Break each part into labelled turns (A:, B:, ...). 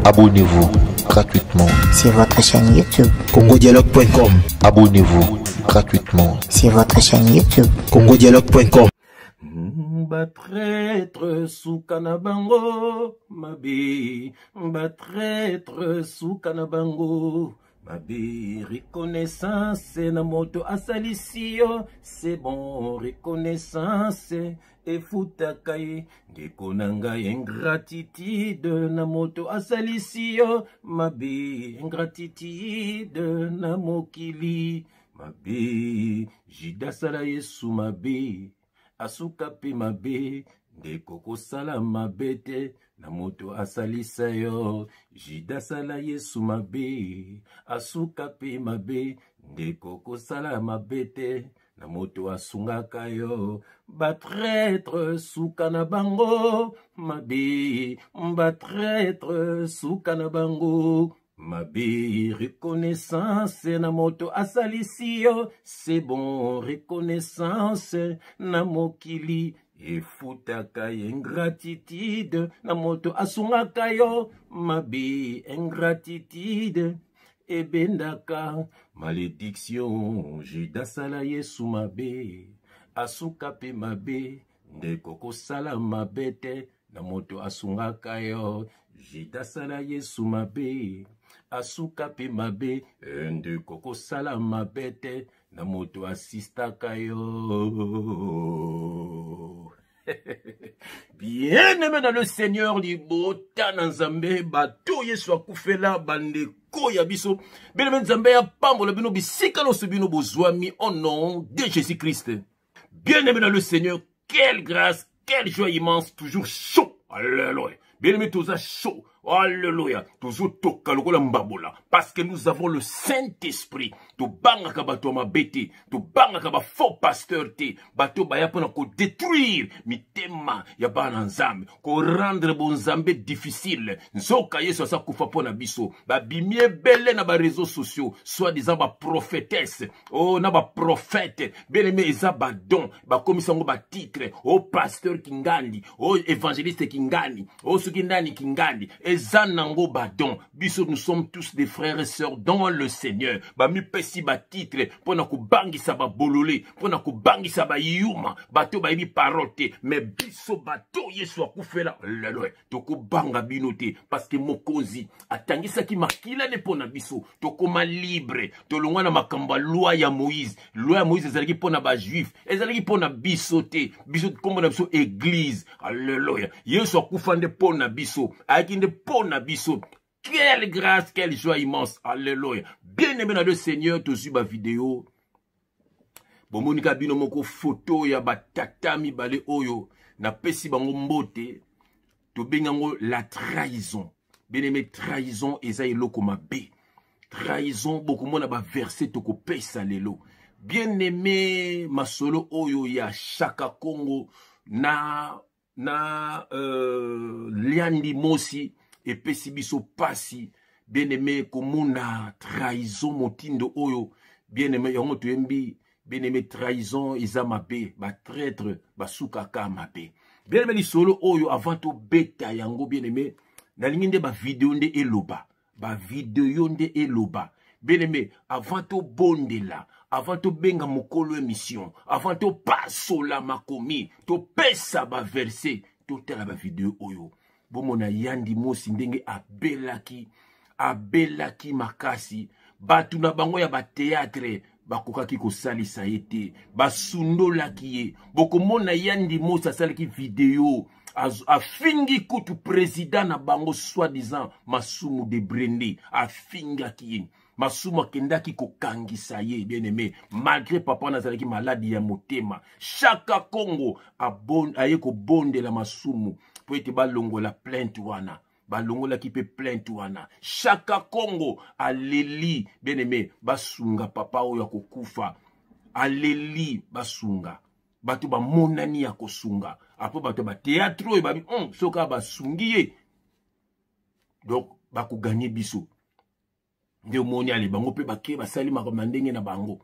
A: Abonnez-vous gratuitement
B: sur votre chaîne YouTube.
C: congodialogue.com.
A: Abonnez-vous gratuitement
B: sur votre chaîne YouTube.
C: congodialogue.com.
D: Batraitre suka na bango mabe, batraitre suka na bango mabe. Reconnaissance na moto asalisi yo, c'est bon. Reconnaissance efutaka ye, ndeko na ngai. Ingratitude na moto asalisi yo mabe, ingratitude na mokili mabe. Juda asala Yesu mabe, asuka mpe mabe. Ndeko, kosala mabe te na moto asalisa yo. Juda asala Yesu mabe, asuka mpe mabe. Ndeko, kosala mabe te na moto asungaka yo. Batraitre suka na bango mabe, batraitre suka na bango mabe. Reconnaissance na moto asalisi yo, c'est bon. Reconnaissance na mokili efutaka. Ingratitude na moto asungaka yo mabe, ingratitude ebendaka malédiction. Juda asala Yesu mabe, asuka mpe mabe. Ndeko, kosala mabe te na moto asungaka yo. Juda asala Yesu mabe, asuka mpe mabe. Ndeko, kosala mabe te na moto asistaka yo. Bien-aimé dans le Seigneur, libota na Nzambe, bato Yesu akufela, bandeko ya biso, bien-aimé, Nzambe apambola bino bisika nyonso bino bozwami au nom de Jésus Christ. Bien-aimé dans le Seigneur, quelle grâce, quelle joie immense, toujours chaud, alléluia. Bien-aimé, toza chaud, alléluia, tozotoka lokola mbabola, parce que nous avons le Saint-Esprit. Tobangaka bato ya mabe te, tobangaka bafaux pasteur te, bato baya mpona kodétruire mitema ya bana Nzambe, korendre bonzambe difficile. Nzoka Yesu aza kufa mpo na biso. Babimi ebele na baréseaux sociaux, soit disant baprophétesse o na baprophète. Bien-aimé, eza badon, bakomisa yango batitre: o pasteur Kingandi, o évangéliste Kingandi, o soki ndani Kingandi. Eza nango badon. Biso, nous sommes tous des frères et sœurs dans le Seigneur. Bamipesi batitre mpona kobangisa babolole, mpona kobangisa bayuma, bato bayebi parole te. Mais biso bato Yesu akufela lelo, tokobanga bino te, parce que mokonzi atangisaki makila ne mpo na biso. Tokóma libre, tolongwa na makambo ya loi ya Moïse. Loi ya Moïse ezalaki mpo na bajuif, ezalaki mpo na biso te. Biso, nkombo na biso Église, alleluya. Yesu akufa nde mpo na biso, ayaki nde mpo na biso. Quelle grâce, quelle joie immense, alléluia. Bien aimé dans le Seigneur, tozwi bavideo, bomoni kaka bino moko foto ya batata mibale oyo. Napesi bango mbote. Tobengi yango la trahison. Bien aimé, trahison eza eloko mabe. Trahison, bokomona baverset tokopesa lelo. Bien aimé, masolo oyo ya Shaka Congo na Liandi Mosi epesi biso pasi, bien aimé, komona trahison motindo oyo. Bien aimé, yango toyembi. Bien aimé, trahison eza mabe, batraître basukaka mabe. Bien aimé, lisolo oyo, avant tobeta yango, bien aimé, nalingi nde bavideo nde eloba, bavideo nde eloba. Bien aimé, avant tobondela, avant tobenga mokolo émission, avant topasola makomi, topesa baverset, totala bavideo oyo. Bomona Yandi Mosi ndenge abelaki, abelaki makasi. Bato na bango ya bathéâtre bakokaki kosalisa ye te, basundolaki ye. Bokomona Yandi Mosi asalaki video, afingi kutu président na bango, soi-disant Masumu de Brende. Afingaki ye. Masumu akendaki kokangisa ye. Bien aimé, malgré papa wana azalaki maladi ya motema, Shaka Congo aye kobondela Masumu mpo ete balongola plainte wana. Balongolaki mpe plainte wana. Shaka Congo aleli, bien aimé, basunga papa oyo akokufa. Aleli basunga, bato bamonani ya kosunga. Après, bato ya bathéâtre oyo babi soki basungi ye, donc bakoganye biso. Nde omoni, ale, bango mpe bake, basali makambo na ndenge na bango.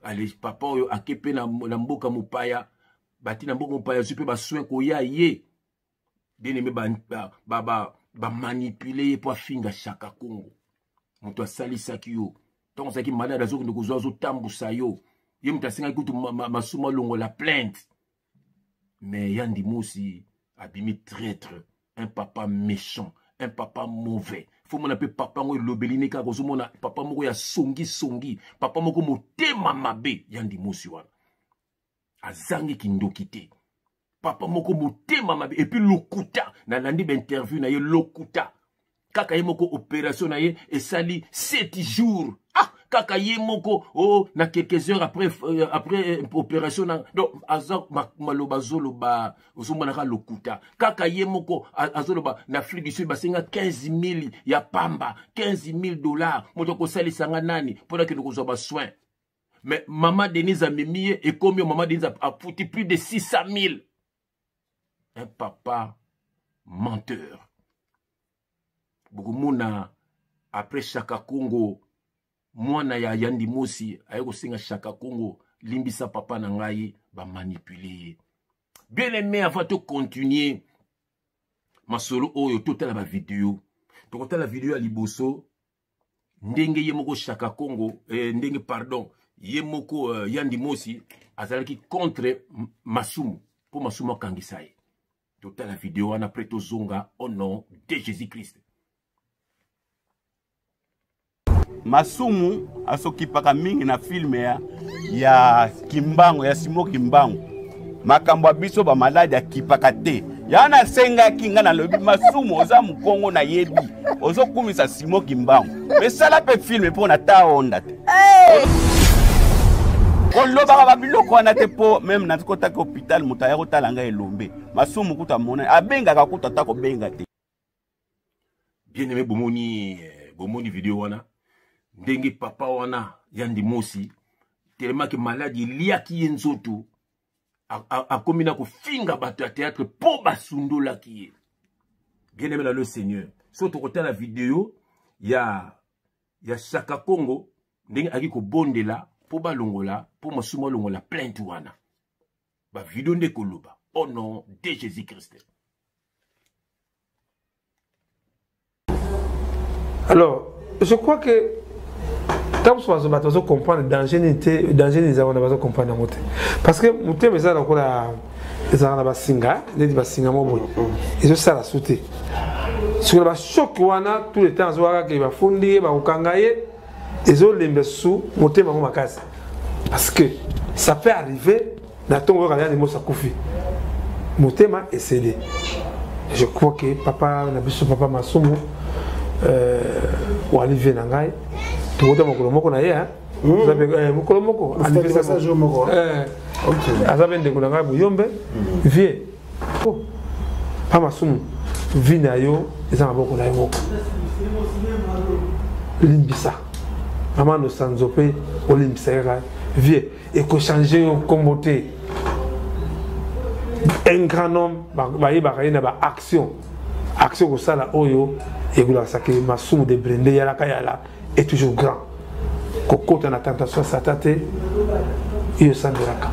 D: Ale, papa oyo ake mpe na mboka mopaya, bati na mboka mopaya, azwi mpe basoin koya ye. Bien aimé, Bamanipule ye mpo afinga Shaka Kongo. Moto asalisaki yo ntango ozalaki malade, azokende kozwa, azotambusa yo. Ye moto asengaki kutu Masumu alongola plainte. Mais Yandi Mosi abimi traître, un papa méchant, un papa mauvais. Fo mona mpe papa yango elobeli ne kaka, ozomona papa moko ya songisongi, papa moko motema mabe. Yandi Mosi wana azangi kindoki te, papa moko motema mabe et puis lokuta. Nalandi bainterview na ye, lokuta kaka ye moko. Opération na ye esali 7 jours, ah, kaka ye moko oh, na quelques heures après opération na donc aza maloba azoloba, ozomonaka lokuta kaka ye moko. Azoloba na Afrique du Sud basenga 15 000 ya pamba, 15 000 $. Moto akosalisa nga nani mpo nakende kozwa basoin? Mais mama Denise amemi ye, ekomi mama Denise afuti plus de 600 000. Un papa menteur. Bokomona après Shaka Congo, mwana ya Yandi Mosi aye kosenga Shaka Congo: limbisa papa na ngai, bamanipule ye. Bien aimé, avant tocontinue masolo oyo, totala bavideo. Tokotala video ya liboso, ndenge ye moko Shaka Congo, ndenge, pardon, ye moko Yandi Mosi azalaki contre Masumu mpo Masumu akangisa ye. Totala video wana, après tozonga, au nom de Jésus Christ.
E: Masumu asokipaka mingi na film ya Kimbango, ya Simo Kimbangu. Makambo ya biso bamaladi akipaka te. Ya nasengaki nga, nalobi: Masumu, oza mokongo, nayebi ozokumisa Simo Kimbangu, me sala mpe film mpo na ta onda te. Kolobaka babiloko wana te, mpo même nakotaki hôpital, moto aya kotala ngai elombe Masumu kutu amona abengaka kutu ata kobenga te.
D: Bien aimé, bomoni video wana, ndenge papa wana Yandi Mosi telemaki, maladi eliaki ye nzoto, akomi na kofinga bato ya théâtre mpo basundolaki ye. Bien aimé na le Seigneur, so tokotala video ya Shaka Congo, ndenge aki kobondela mpo balongola, mpo Masumu alongola plainte wana. Bavideo nde koloba, au nom de Jésus Christ.
F: Alors, je crois que ntango mosusu bato bazocomprendre danger nini te, danger nini eza wana, bazocomprendre yango te, parce que motema eza lokola ezalaka na basinga, neti basinga mo boye ezosala su te. Soki na bachoc wana tout le temps, azwaka kaka bafundi ye, bakokanga ye, ezolemba su motema yango makasi, parce que ça peut arriver na ntongo oyoka yani mosi akufi, motema esede. Je crois que papa na biso, papa Masumu, wali vie na ngai, tokota mokolo moko na ye, mokolo moko aza mpe ndeko na ngai Muyombe. Vie pa Masumu, vie na yo eza maboko na yo moko. Limbisa mama Nosanzo mpe olimbisa kaka vie, ekochange yo nkombo te. Un grand homme, bayebaka ye na baaction, action kosala oyo ekolakisaka Masumu de Brende yalaka yala est toujours grand. Kokota na tentation ya Satan te, yo osambelaka.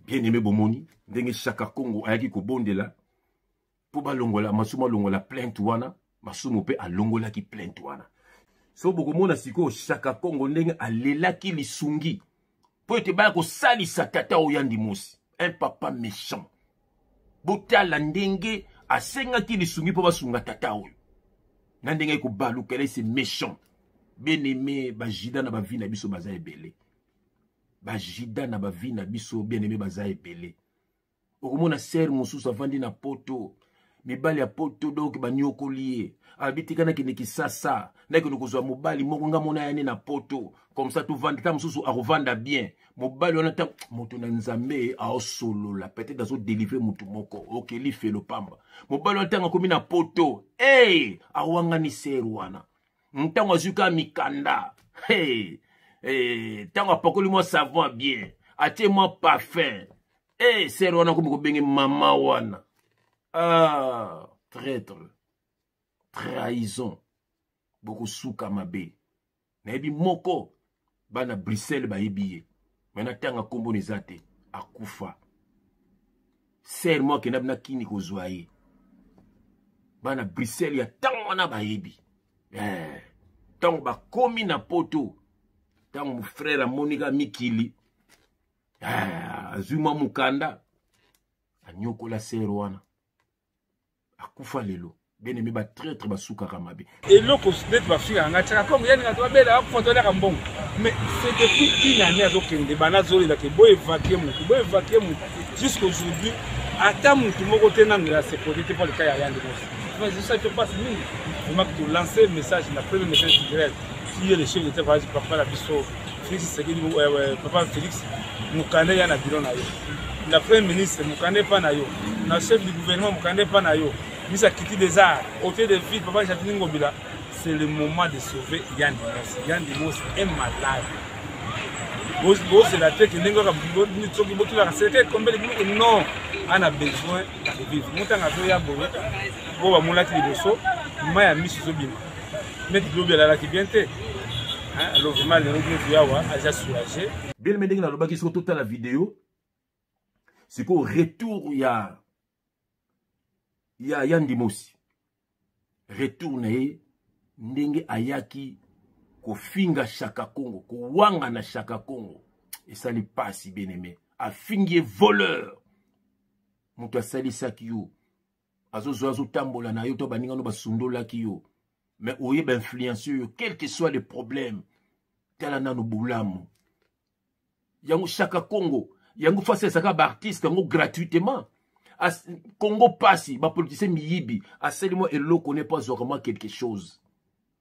D: Bien aimé, bomoni ndenge Shaka Congo ayaki kobondela mpo balongola Masumu, alongola plainte wana. Masumu mpe alongolaki plainte wana. So bokomona sikoyo Shaka Congo ndenge alelaki lisungi mpo ete baya kosalisa tata oyo Yandi Mosi, un papa méchant. Botala ndenge asengaki lisungi mpo basunga tata oyo na ndenge ekobalukela ese méchant. Bien aimé, bajudas na bavie na biso baza ebele, bajudas na bavie na biso, bien aimé, baza ebele. Okomona sœur mosusu avandi na Poto, mibali ya Poto donc banyokoli ye, alobi: tika nakende Kisasa, nakende kozwa mobali moko nga mona yani na Poto, comme ça tovanda. Ta mosusu akovanda bien mobali wana, ta moto na Nzambe aosolola, peut-être azodelivre motu moko, okeli felo pamba. Mobali wana, ntango akomi na Poto, hey, awangani sœur wana. Ntango azwi kaka mikanda, hey, hey, ntango apakoli mwa savon bien, atie mwa parfum, hey, sœur wana akomi kobenge mama wana. Ah, traître, trahison, bokosuka mabe. Nayebi moko, bana Bruxelles bayebi ye, me natanga nkombo na eza te. Akufa. Sœur mo akenda na Kini kozwa ye. Bana Bruxelles ya ntango wana bayebi. Eh, ntango bakomi na poto, ntango frère amoni ka mikili, eh, azwi mwa mokanda, anyokola sere wana. Akufa lelo. Bien aimé, ba traître basukaka mabe.
G: Eloko neti bafingaka ngai tiaka kongo yani bato babela bakufa toliaka mbongo, mais c'est depuis une année azokende bana azolelaka bo évacue motu, bo évacue motu jusqu'aujourd'hui ata motu moko te nanu ya sekote te mpo aleka ya yandi mosi. Ezosala biso mpasi mingi vraiment que tolancer message na premier message direct qui est le chef d'état voyage papa na biso Félix Tshisekedi, papa Félix mokanda ya na biro na yo, na premier ministre mokanda epa na yo, na chef du gouvernement mokanda epa na yo, ministre ya culture des arts, hôtel de ville papa Jacqueline Ngobila. C'est le moment de sauver Yandi Mosi. Yandi Mosi est malade. Bozela te ke ndenge kaka soki botulaka seke combien de biloko, non, ana besoin ya kovivre. Motanga azoya boye oyo bamonaki liboso, mai ya miso ezobima neti lobi alalaki bien te. Alors vraiment lelo bino toyawa aza soulagé.
D: Bien aimé, ndenge nalobaki soki totala video sikoyo retour ya ya Yandi Mosi, retour na ye ndenge ayaki kofinga Shaka Kongo, kowanga na Shaka Kongo, esali pasi. Bien aimé, afingi ye voleur, moto asalisaki yo, azozwa azotambola na yo to baninga no basundolaki yo, mais oyeba influence yo quel que soit le problème. Tala nano bolamu yango Shaka Kongo yango fasi ezalaka ba artiste yango gratuitement. Congo pasi, ba politicien miyibi, asali mwa eloko ne po azwaka mwa quelque chose,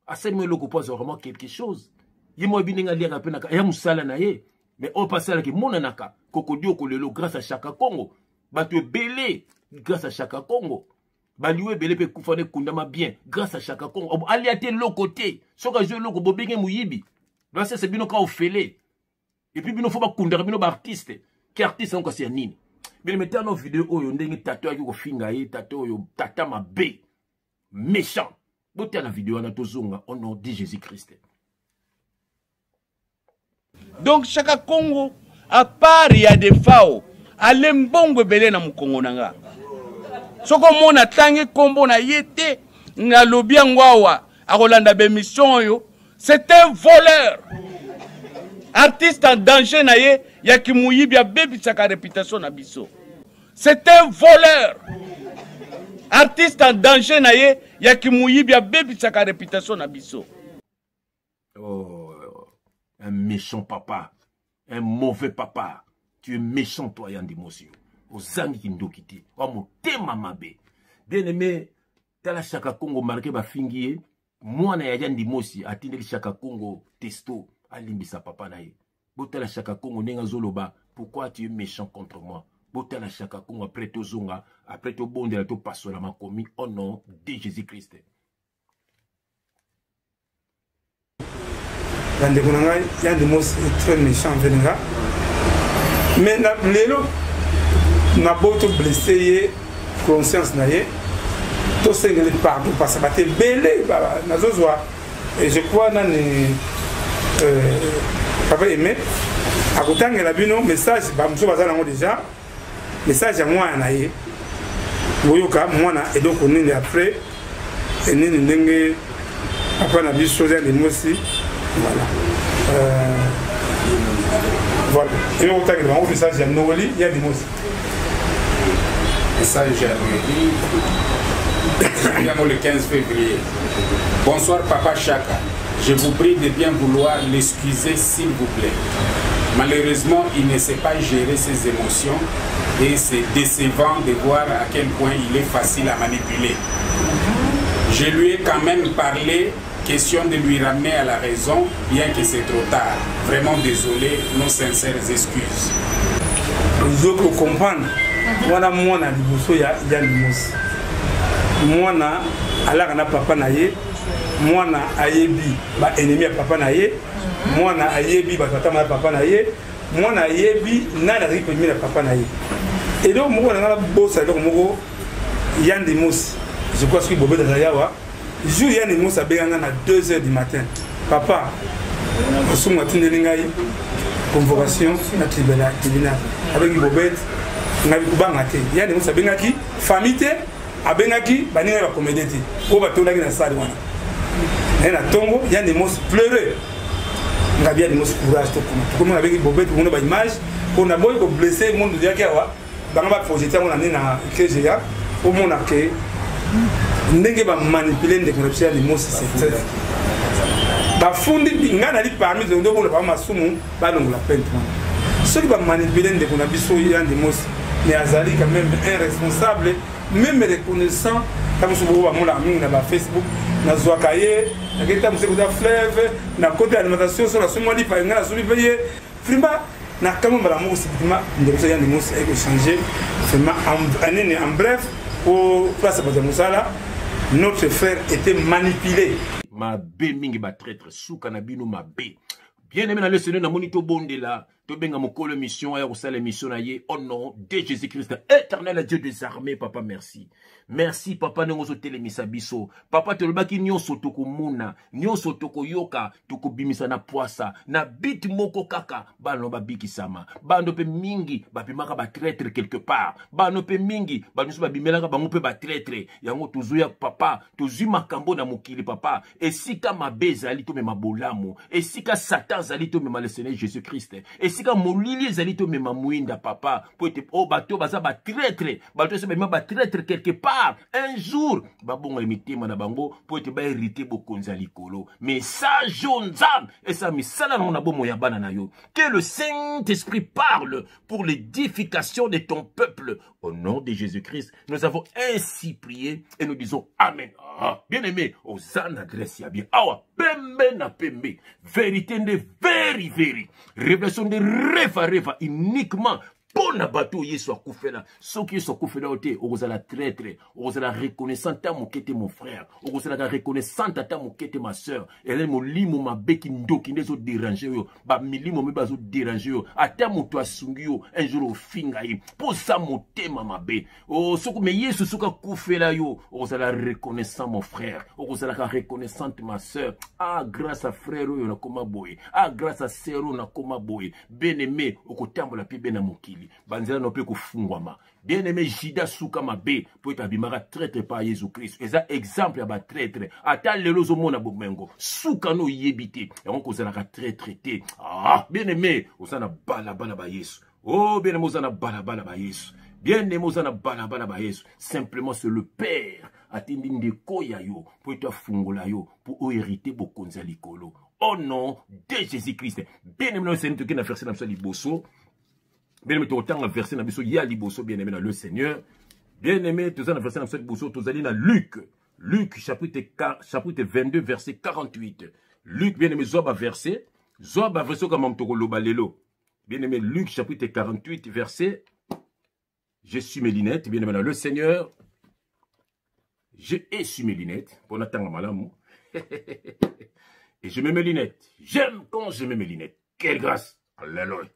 D: asali mwa eloko po azwaka mwa quelque chose. Ye mwa yebi ndenge aliaka mpe ya mosala na ye, mais oyo mpe asalaka emonanaka kokodioko lelo grâce à Shaka Kongo, bato ebele grâce à Shaka Kongo, baliwa ebele mpe ekufa na ekundama bien grâce à Shaka Kongo. Alia te eloko te, soki azwi eloko bobenge moyibi, basese bino ka ofele. Et puis bino fo bakundaka bino ba artiste, ki artiste yango kasi ya nini? Bino metano video oyo ndenge tata ayaki kofinga ye, tata oyo tata mabe méchant. Botala video wana tozonga au nom de Jésus-Christ.
E: Donc Shaka Kongo à part ya Defao ale mbongo ebele na mokongo na nga. Soko mona tangi kombo na ye te, nalobi yango awa akolanda ba émission oyo, c'est un voleur. Artiste en danger na ye ya kimuyibi abebisaka réputation na biso. C'est un voleur. Artiste en danger na ye ya kimuyibi abebisaka réputation na biso.
D: Oh, un méchant papa, un mauvais papa. Tu es méchant toi Yandi Mosi. Ozangi kindoki te, wa motema mabe. Bien-aimé, tala Shaka Kongo marqué ba fingi ye, mwana ya Yandi Mosi atindeli Shaka Kongo testo alimbisa papa na ye. Botala Shaka Kongo ndenge azoloba, pourquoi tu es méchant contre moi? Botala Shaka Kongo après tozonga, après tobondela topasola makomi au nom de Jésus-Christ.
F: Bandeko na ngai, Yandi Mosi est très méchant envers nga, mais na lelo naboyi to blesse ye conscience na ye, tosengeli pardon parce que bato ebele nazozwa. Et je crois nani papa Aimé akotangela bino message, bamosusu baza nango déjà message ya mwana na ye. Boyoka mwana eloko nini après nini ndenge papa na biso Yandi Mosi. Voilà. Voilà. Et on tangela bango message ya Noeli Yandi Mosi.
H: Message ya Noeli yango le 15 février. Bonsoir papa Shaka, je vous prie de bien vouloir l'excuser s'il vous plaît. Malheureusement, il ne sait pas gérer ses émotions et c'est décevant de voir à quel point il est facile à manipuler. Je lui ai quand même parlé, question de lui ramener à la raison, bien que c'est trop tard. Vraiment désolé, nos sincères excuses.
F: Je peux comprendre. Wana mwana liboso ya Yandi Mosi. Mwana alaka na papa na ye, mwana ayebi ba ennemi ya papa na ye, mwana ayebi ba tata ya papa na ye, mwana ayebi nani azalaki pembeni ya papa na ye. Eloko moko na nga bosa, eloko moko Yandi Mosi, je crois soki Bobeta azali awa, jour Yandi Mosi abenganga na 2 heures du matin, papa Masumu atindeli ngai convocation na tribunal, abengi Bobete, ngai kobanga te. Yandi Mosi abengaki famille te,
G: Abengaki baninga ya bacomédien te oyo batondaki na salle wana. Naye na ntongo Yandi Mosi pleure. Ngabi Yandi Mosi courage tokoma. Tokomi abengi Bobete komona ba image mpo na boyi koblesse monde oyaki awa bango baprojete yango na nini na KGA omona ke ndenge bamanipule ndeko na biso Yandi Mosi c'est bafundi ngai nali parmi nde omona bango masumu balongola plainte wana soki bamanipule ndeko na biso Yandi Mosi mais azali quand même un responsable même reconnaissant ntango mosusu boko bamonaka mingi na bafacebook nazwaka ye nakei ntango mosusu ekuta fleuve na kote alimentation so nasombi mwa lipa ngai nasombi mpe ye vraiment nakamwe mbala moko sibitima ndeko so Yandi Mosi aye kochange vraiment nini en bref po place ya bato ya mosala notre frère était manipulé.
D: Mabe mingi ba traître suka na bino mabe. Bien aimé na le Seigneur namoni tobondela tobenga mokolo mission aya kosala émission na ye au nom de Jésus-Christ éternel Dieu des armées. Papa merci, merci papa ndenge ozotelemisa biso papa. Tolobaki nyonso tokomona, nyonso tokoyoka, tokobimisa na pwasa na bit moko kaka bana babikisama. Bano mpe mingi babimaka batraître quelque part, bano mpe mingi bato nyonso babimelaka bango mpe batraître. Yango tozoya papa, tozwi makambo na mokili papa. Esika mabe ezali tomema bolamu, esika Satan azali tomema le Seigneur Jésus Christ, esika molili ezali tomema mwinda papa, po ete oyo bato baza batraître, bato nyonso babima batraître quelque part, un jour babongola mitema na bango po ete bahérite bokonzi ya likolo. Message oyo Nzambe esala misala nango na bomoi ya bana na yo. Que le Saint-Esprit parle pour l'édification de ton peuple. Au nom de Jésus-Christ, nous avons ainsi prié et nous disons Amen. Ah, bien-aimé, oza na adresse ya bien. Awa, pembe na pembe. Vérité nde veri veri. Révélation nde reva reva uniquement mpo na bato oyo Yesu akufela. Soki Yesu akufela yo te, okozala traître, okozala reconnaissant ata moke te mon frère, okozalaka reconnaissante ata moke te ma sœur. Ezali molimo mabe kindoki nde ezoderange yo, bamilimo mabe bazoderange yo. Ata moto asungi yo un jour ofinga ye mpo oza motema mabe. Oh, soki me Yesu soki akufela yo, okozala reconnaissant mon frère, okozalaka reconnaissante ma sœur. Ah, grâce à frère oyo nakoma boye, ah, grâce à sœur oyo nakoma boye. Bien aimé, okotambola mpe be na mokili, banzela na mpe kofungwama. Bien aimé, Judas suka mabe po ete abimaka traître par Yesu Christ. Eza exemple ya batraître. Ata lelo ozomona bomengo suka no oyebi te, yango kozalaka traître te. Ah, bien aimé, oza na balabala ba Yesu. Oh, bien aimé, oza na balabala ba Yesu. Bien aimé, oza na balabala ba Yesu. Simplement c'est le Père atindi ndeko ya yo po ete afungola yo po ohérite bokonzi ya likolo. Au nom de Jésus-Christ. Bien aimé, Seigneur, toke na verset na biso ya liboso. Bien aimé, tokotanga verset na biso ya liboso. Bien aimé na le Seigneur. Bien aimé, toza na verset na biso ya liboso, tozali na Luc. Luc chapitre, chapitre 22 verset 48. Luc, bien aimé, zwa ba verset, zwa ba verset kama tokoloba lelo. Bien aimé, Luc chapitre 48 verset. Je suis mes lunettes, bien aimé dans le Seigneur. Je essuie mes lunettes pour natanga malamu. Et je mets mes lunettes. J'aime quand je mets mes lunettes. Quelle grâce. Alléluia.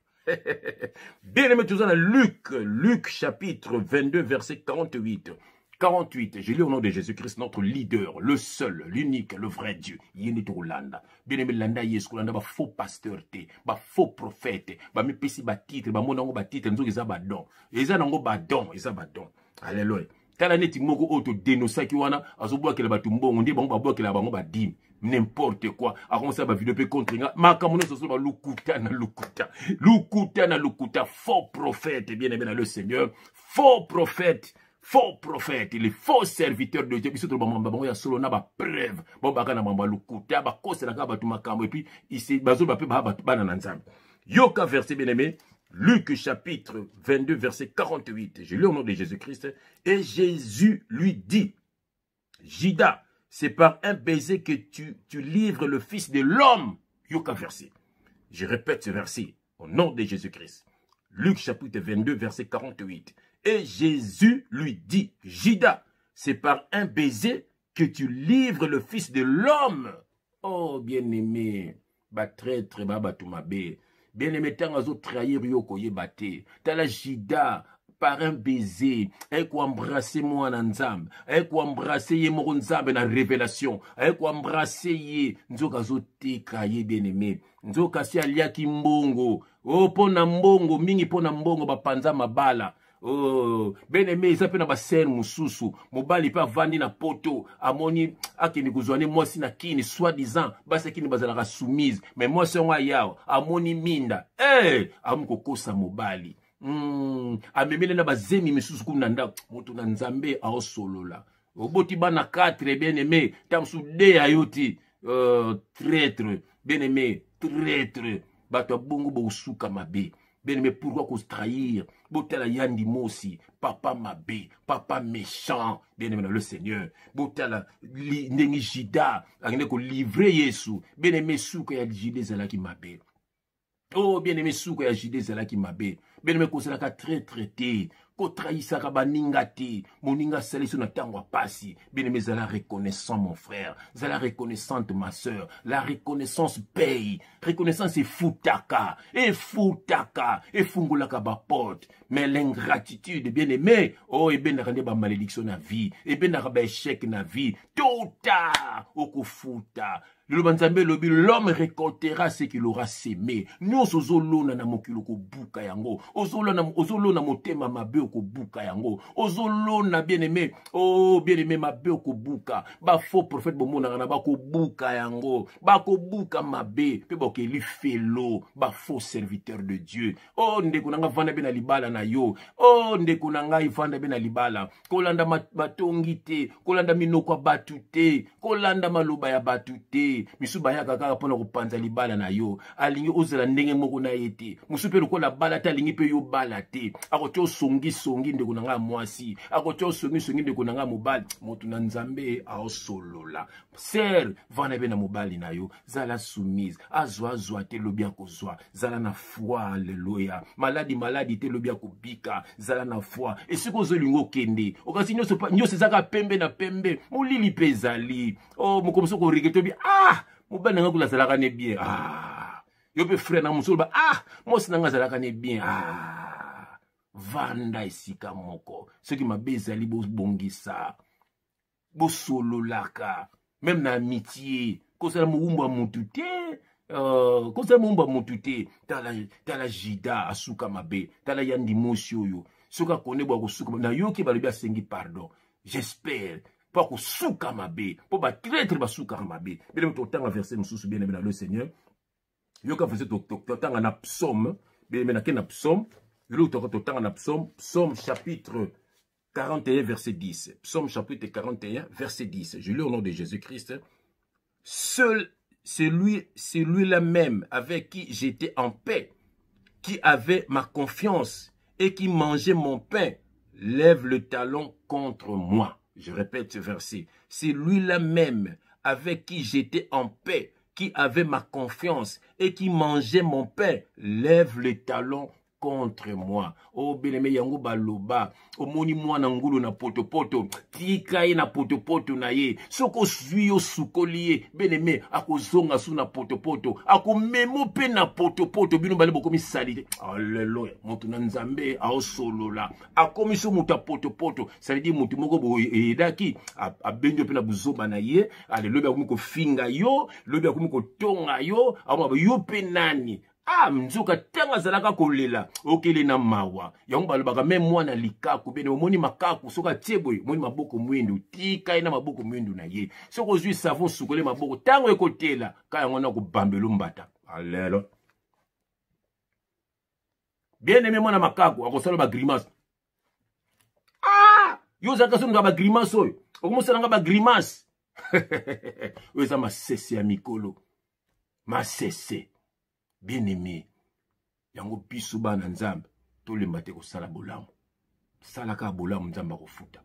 D: Bien aimé, tous dans Luc, Luc chapitre 22 verset 48. 48, je lis au nom de Jésus-Christ, notre leader, le seul, l'unique, le vrai Dieu. Yende tolanda. Bien aimé, landa Yesu, landa ba faux pasteur te, ba faux prophète, ba mipesi ba titre, ba monango ba titre, nzoki eza ba don. Eza nango ba don, eza ba don. Alléluia. Tala neti moko oyo todenosaki wana azobwakela bato mbongo nde bango babwakela bango badime, n'importe quoi. Akomosala bavideo mpe contre nga, makambo nyonso osolo balukuta na lukuta, lukuta na lukuta. Faux prophète, bien aimé dans le Seigneur, faux prophète, faux prophète, les faux serviteurs de Dieu. Biso toloba makambo bango ya solo na bapreuve, bango baka na makambo ya lokuta, bakoselaka bato makambo et puis bazoloba mpe baa bato bana na Nzambe. Yoka verset, bien aimé, Luc chapitre 22 verset 48. Je lis au nom de Jésus-Christ. Et Jésus lui dit, Judas, c'est par un baiser que tu livres le Fils de l'homme. Yoka verset. Je répète ce verset au nom de Jésus-Christ. Luc chapitre 22 verset 48. Et Jésus lui dit, Judas, c'est par un baiser que tu livres le Fils de l'homme. Oh, bien-aimé, ba traître, ba bato mabe. Bien-aimé, ntango azotrahir yo koyeba te. Tala Judas, par un baiser, aye koembrasse mwana Nzambe, aye koembrasse ye moko Nzambe na révélation, aye koembrasse ye, nzoka azoteka ye. Bien-aimé, nzoka asi aliaki mbongo. O mpo na mbongo mingi, mpo na mbongo bapanza mabala. Oh, bien aimé eza mpe na basere mosusu mobali mpe avandi na poto amoni akende kozwa ne mwasi na kini soit disant basi ya kini bazalaka soumise mais mwasi yango ayawa amoni minda hey, eh, akomi kokosa mobali amemeli na bazemi misusu kuna na ndako moto na nzambe aosolola oboti bana 4 bien aimé ntango mosusu de ya yo ti traître bien aimé traître bato ya bongo bokosuka mabe bien aimé pourquoi kotrahir botala yandi mosi papa mabe papa méchant bien aimé na le seigneur botala ndenge juda akende kolivre yesu bien aimé suka ya juda ezalaki mabe oh bien aimé suka ya juda ezalaki mabe bien aimé kozalaka traître te kotrahisaka baninga te moninga asalisi na ntango ya pasi bien aimé zala reconnaissant mon frère zala reconnaissante ma sœur la reconnaissance paye reconnaissance efutaka efutaka efungolaka baporte mais l'ingratitude bien aimé oh ebendaka nde bamalédiction na vie ebendaka baéchec na vie tôt ou tard okofuta liloba nzambe elobi l'homme récoltera ce qu'il aura semé nyonso ozolona na mokili okobuka yango ozolona, ozolona motema mabe okobuka yango ozolona bien aimé oh bien aimé mabe okobuka bafaux prophète bomonaka na bakobuka yango bakobuka mabe mpe bakeli felo bafaux serviteur de dieu oh ndeko na ngai vanda mpe na libala na yo oh ndeko na ngai vanda mpe na libala kolanda batongi te kolanda minoko ya bato te kolanda maloba ya bato te misusu bayaka kaka mpona kopanza libala na yo alingi ozala ndenge moko na ye te mosusu mpe lokola bala te alingi mpe yo bala te akotia osongisongi ndeko na ngai ya mwasi akotia osongisongi ndeko na ngai ya mobali moto na nzambe aosolola ser vanda mpe na mobali na yo zala soumise azwa azwa te lobi akozwa zala na foi aleluya maladi maladi te lobi akobika zala na foi esika ozolinga okende okasi nyonso nyonso ezaka pembe na pembe molili mpe ezali o oh, mokolo mosusu okorege tobi ah mobali na ngai kuna azalaka ne bien ah yo mpe frère na mosusu oloba ah mwasi na ngai azalaka ne bien ah vanda esika moko soki mabe ezali bobongisa bosololaka meme na amitie kozala mowumbu ya mutu te kozala mowumbu ya mutu te tala, tala jida asuka mabe tala ya ndimosi oyo soki akone bwa kosuka nayoki balobi asengi pardon j'espère mpo akosuka mabe mpo batraitre basukaka mabe bino totanga verset mosusu bien aimé na le seigneur yoka verset totanga na psaume bien aimé nake na psaume eloko totanga na psaume psaume chapitre 41 verset 10 psaume chapitre 41 verset 10 je lis au nom de Jésus-Christ seul celui celui-là même avec qui j'étais en paix qui avait ma confiance et qui mangeait mon pain lève le talon contre moi. Je répète ce verset. C'est lui-là même avec qui j'étais en paix, qui avait ma confiance et qui mangeait mon pain, lève le talon contre moi o oh, bien-aimé yango baloba omoni mwana ngulu na potopoto tika ye na potopoto na ye soki ozwi yo osukoli ye bien-aimé akozonga su na potopoto akomemo mpe na potopoto bino bale bokomi salite alleluya moto na nzambe aosolola akomi so moto ya potopoto salidi moto moko boye eyedaki abendi yo mpe na buzoba na ye ale lobi akomi kofinga yo lobi akomi kotonga yo akomi yo mpe nani ah nzoka ntango azalaka kolela okele na mawa yango balobaka me mwana likaku bene omoni makaku soki atie boye omoni maboko mwindu tika ye na maboko mwindu na ye soki ozwi savon sukole maboko ntango ekotela ka yango na kobambelo mbata alelo bien aime mwana makaku akosala bagrimace ah yo ozalaka soki nga bagrimace oyo okomosala nga bagrimace oyo eza masese ya mikolo masese bien aimé yango biso bana nzambe tolemba te kosala bolamu salaka bolamu nzambe akofuta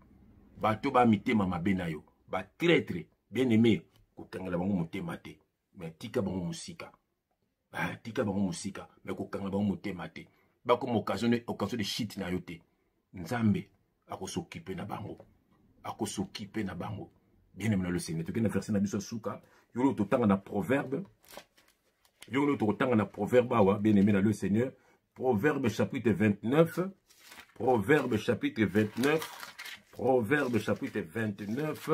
D: bato ba mitema mabe na yo batraitre bien aimé kokangela bango motema te me tika bango mosika ah, tika bango mosika me kokanga bango motema te bakoma occasion de, occasion de chute na yo te nzambe akosokipe na bango akosokipe na bango bien aimé na le seigneur tokende na verset na biso ya suka yolo totanga na proverbe yolo tokotanga na proverbe awa bien aimé na le seigneur proverbe chapitre 29 proverbe chapitre 29 proverbe chapitre 29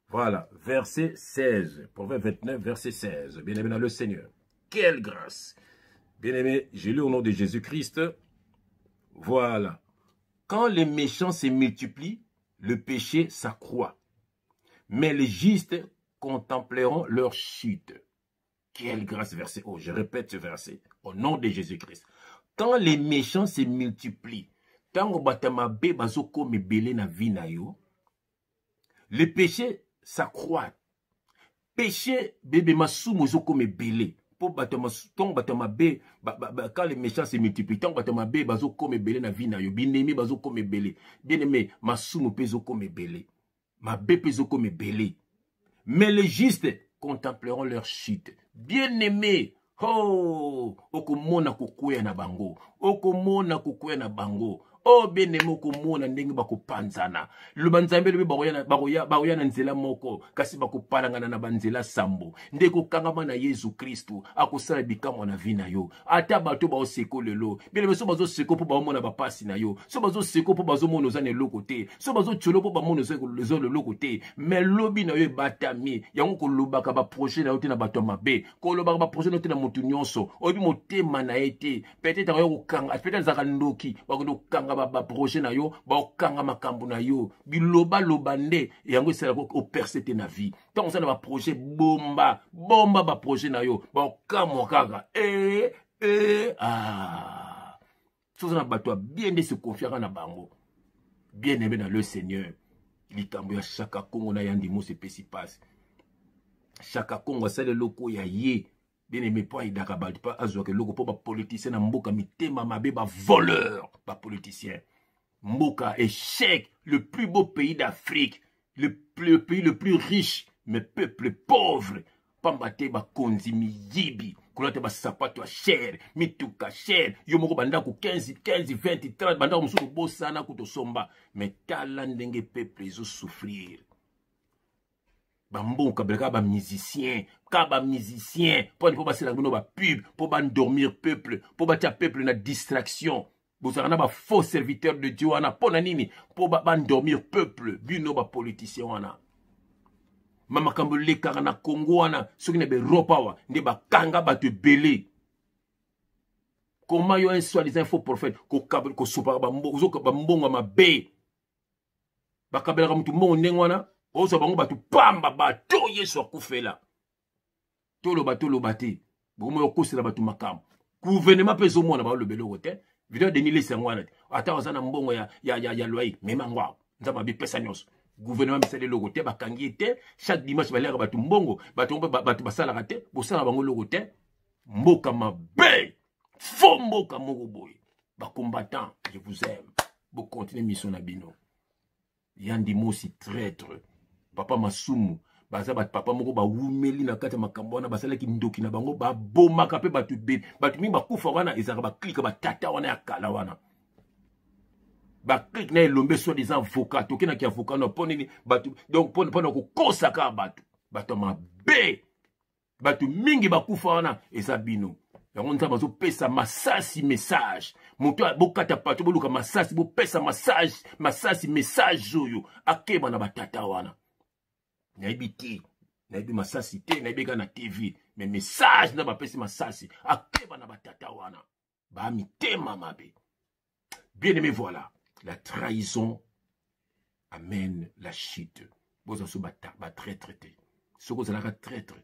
D: voilà verset 16 proverbe 29 verset 16 bien aimé dans le seigneur quelle grâce bien aimé je lis au nom de Jésus-Christ voilà. Quand les méchants se multiplient, le péché s'accroît. Mais les justes contempleront leur chute. Quelle grâce verset. Oh, je répète ce verset. Au nom de Jésus-Christ. Quand les méchants se multiplient, tango bato mabe bazokoma ebele na vie na yo, le péché s'accroît. Péché bebe masumu ezokoma ebele. Po bato ntango bato mabe, quand les méchants se multiplient, ntango bato mabe bazokoma ebele na vie na yo, binemi bazokoma ebele. Bien aimé, masumu mpe ezokoma ebele. Mabe mpe ezokoma ebele. Mais les justes contempleront leur chute. Bien aimé, oh, okomona kokwea na bango, okomona kokwea na bango. Oh, bien aimé, okomona ndenge bakopanzana. Loba Nzambe elobi bakoya na nzela moko, kasi bakopalangana na banzela sambo. Nde kokangama na Yesu Kristu akosala bikamwa na vie na yo. Ata bato baoseko lelo, bien aimé, so bazoseko mpo baomona bapasi na yo, so bazoseko mpo bazomona oza na eloko te, so bazotiola mpo bamona oza na eloko te, mais lobi na yo ebatami. Yango kolobaka baprojet na yo te na bato ya mabe, kolobaka baprojet na yo te na motu nyonso oyebi motema na ye te. Peut-être akoya kokanga, peut-être azalaka ndoki, bakende kokanga baprojet na yo, bakokanga makambo na yo. Bilobaloba nde yango esalaka operce te na vie. Ntango oza na baprojet, bomba bomba baprojet na yo, bakokamwa kaka. So oza na bato ya bien nde se confiaka na bango. Bien aimé dans le Seigneur, likambo ya Chaka Kongo na Yandi Mosi epesi pasi. Chaka Kongo asali eloko ya ye, bien aimé, mpo ayidaka bato, mpo azwaka eloko, mpo bapoliticien na mboka mitema mabe, bavoleur, bapoliticien. Mboka échec, le plus beau pays d'Afrique, le pays le plus riche, mais peuple pauvre. Pamba te bakonzi miyibi, kolata basapato ya cher, mituka cher, yo moko bandako 15 15 20 30, bandako mosusu bosana kutosomba. Mais tala ndenge peuple ezosouffrir. Bambongo kabela kaka bamusicien, kaka bamusicien, mpo basalaka bino bapub, mpo bandormir peuple, mpo batia peuple na distraction. Bozalaka na bafaux serviteur de Dieu wana mpo na nini? Mpo bandormir peuple. Bino bapoliticien wana, ma makambo elekaka na Congo wana, soki na baEurope awa nde bakanga bato ebele. Koma yo un soi-disant faux prophète, kosopaka bambongo ya mabe, bakabelaka motu mbongo ndenge wana, ozwa bango bato pamba, bato Yesu akufela. Toloba toloba te, bokomoya okosela bato makambo. Gouvernement mpe ezomona baoloba eloko te. Video ya Denis Lesi yango wana te. Ata oza na mbongo ya loyer, mema yango awa. Nzambe abipesa nyonso. Gouvernement misali eloko te, bakangi ye te. Chaque dimanche baliaka bato mbongo, bato mpe bato basalaka te, bosala bango eloko te. Mboka mabe, faux mboka moko boye. Bacombattant, je vous aime, bocontinue mission na bino. Yandi Mosi traître, papa Masumu, baza bato papa moko bawumeli na kati ya makambo wana, basalaki ndoki na bango, babomaka mpe bato ebele, bato mingi bakufa wana. Ezalaka baklike batata wana ya kala wana, baklike na elombe soi disant avocat, tokendaki avocat no mpo nini bato, donc mpona kokosa kaka bato, bato ya mabe, bato mingi bakufa wana eza bino. Yango Nzambe azopesa Masasi message, moto bokata pato, boluka Masasi, bopesa massage Masasi message oyo akeba na batata wana. Nayebi te, nayebi Masasi te, nayebi kaka na TV, mais message nzambe apesi Masasi, akeba na batata wana ba mitema mabe. Bien aimé, voilà, la trahison amène la chute. Boza so batraître te. Soki ozalaka traître,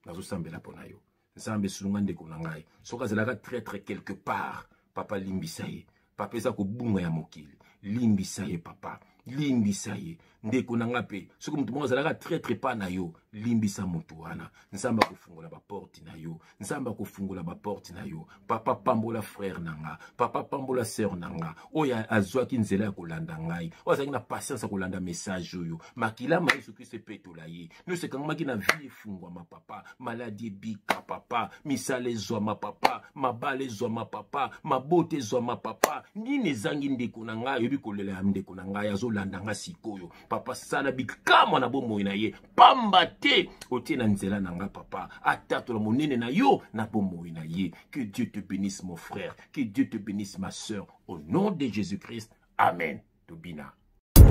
D: nazosambela mpo na yo. Nzambe esunga ndeko na ngai, soki azalaka traître quelque part, papa limbisa ye. Papa, eza kobunga ya mokili, limbisa ye papa, limbisa ye. Ndeko na nga mpe, soki moto moko azalaka traître epa na yo, limbisa moto wana. Nzambe akofungola baporte na yo, Nzambe akofungola baporte na yo. Papa, pambola frère na nga, papa, pambola sœur na nga oyo azwaki nzela ya kolanda ngai, oyo azalaki na patience ya kolanda message oyo. Makila ma Yesu Kristo epetola ye. Nyonso ekangamaki na vie efungwama papa, maladi ebika papa, misala ezwama papa, mabala ezwama papa, mabota ezwama papa. Nini ezangi ndeko na ngai? Oyebi kolela ya ndeko na ngai azolanda nga sikoyo. Papa, sala bikamwa na bomoi na ye, pamba te otie na nzela na nga. Papa, atatola monene na yo na bomoi na ye. Que Dieu te bénisse, mon frère, que Dieu te bénisse, ma sœur, au nom de Jésus-Christ, amen. Tobina.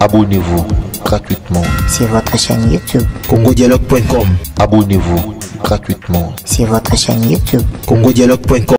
A: Abonnez-vous gratuitement
B: sur votre chaîne YouTube.
C: congodialogue.com.
A: Abonnez-vous gratuitement
B: sur votre chaîne YouTube.
C: congodialogue.com.